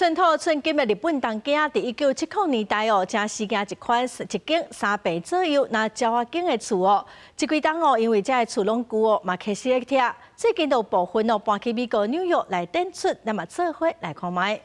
寸土寸金的日本東京，佇1970年代哦，才興建一款一間3坪左右、若鳥仔間的厝哦。這幾冬哦，因為這个厝攏舊哦，嘛開始咧拆。最近就有部分哦搬去美國紐約來展出，咱嘛做伙來看覓。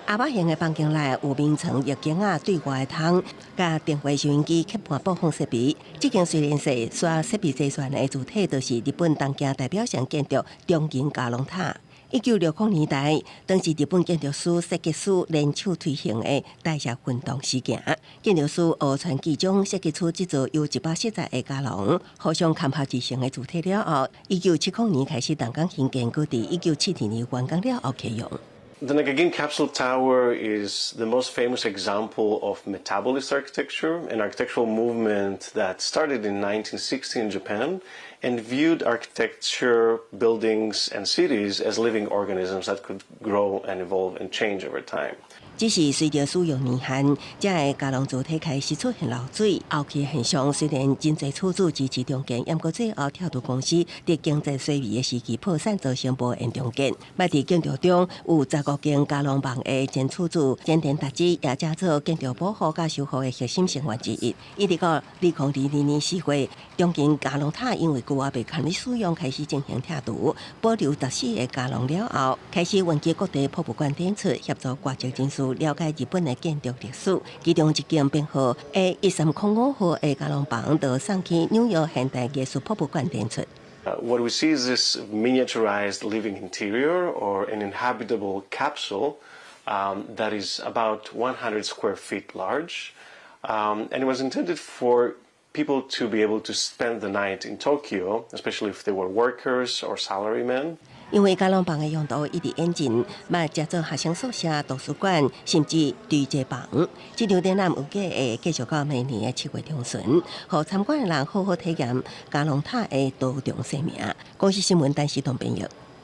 鴨仔型的房間內有眠床、浴間仔對外窗，佮電話收音機、吸盤播放設備。這間雖然細，煞設備齊全的主體，就是日本東京代表性建築中銀伽龍塔。1960年代，當時日本建築師、設計師聯手推行的大社運動事件，建築師奧川紀章設計出這座由140個伽龍互相嵌合而成的主體了後，1970年開始動工興建，閣佇1972年完工了後啟用。 The Nakagin Capsule Tower is the most famous example of metabolist architecture, an architectural movement that started in 1960 in Japan and viewed architecture, buildings, and cities as living organisms that could grow and evolve and change over time. 只是隨著使用年限，這个伽龍主體開始出現漏水、凹去現象。雖然真濟厝主支持重建，毋過最後拆除公司佇經濟衰微的時期破產，造成無緣重建。捌佇建築中有15間伽龍房的前厝主前田達子，也成做建築保護佮修復的核心成員之一。一直到2022年4月，中銀伽龍塔因為舊啊袂堪咧使用，開始進行拆除，保留14個伽龍了後，開始運去各地博物館展出，協助外籍人士了解日本的建築歷史。其中一間編號 A 1305號的伽龍房，就送去紐約現代藝術博物館展出。 What we see is this miniaturized living interior or an inhabitable capsule that is about 100 square feet large. And it was intended for people to be able to spend the night in Tokyo, especially if they were workers or salarymen. 因為伽龍房的用途一直演進，嘛成做學生宿舍、圖書館，甚至堆積房。這場展覽預計會繼續到明年的7月中旬，予參觀的人好好體驗伽龍塔的多重生命。公視新聞，陳時東編譯。